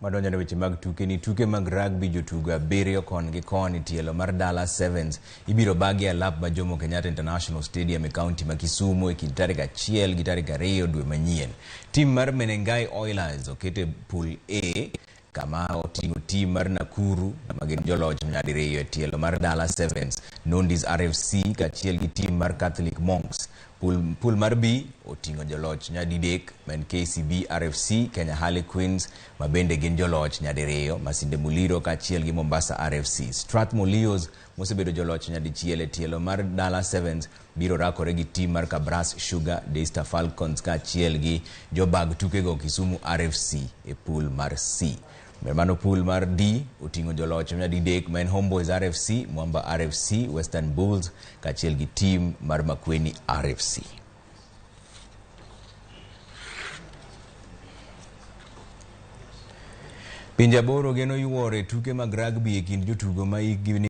Wadonjo ne weche mag tuke ni tuke mag rugby jotugo abiriyo kon gi koni tielo mar Dala Sevens ibiro bagi e alap ma Jomo Kenyatta International Stadium e kaunti ma Kisumu e kind tarik 1 gi tarik 2 dwe manyien. Tim mar Menengai Oilers oket e pool A kama oting'o tim mar Nakuru ma gin joloch nyadiriyo e tielo mar Dala Sevens, Nondis RFC kaachiel gi tim mar Catholic Monks. Pool mar B oting'o joloch nyadidek ma en KCB RFC, Kenya Harlequins ma bende gin joloch nyadiriyo, Masinde Muliro kaachiel gi Mombasa RFC. Strathmore Leos mosebedo joloch nyadichiel e tielo mar Dala Sevens biro rakore gi tim mar Kabras Sugar, Daystar Falcons kaachiel gi jobag tukego Kisumu RFC e pool mar C. Mano pool mar D oting'o joloch nyadidek ma en Homeboys RFC, Mwamba RFC, Western Bulls kaachiel gi tim mar Makueni RFC. Pinje aboro geno yuoro e tuke mag rugby e kind jotugo ma hikgi ni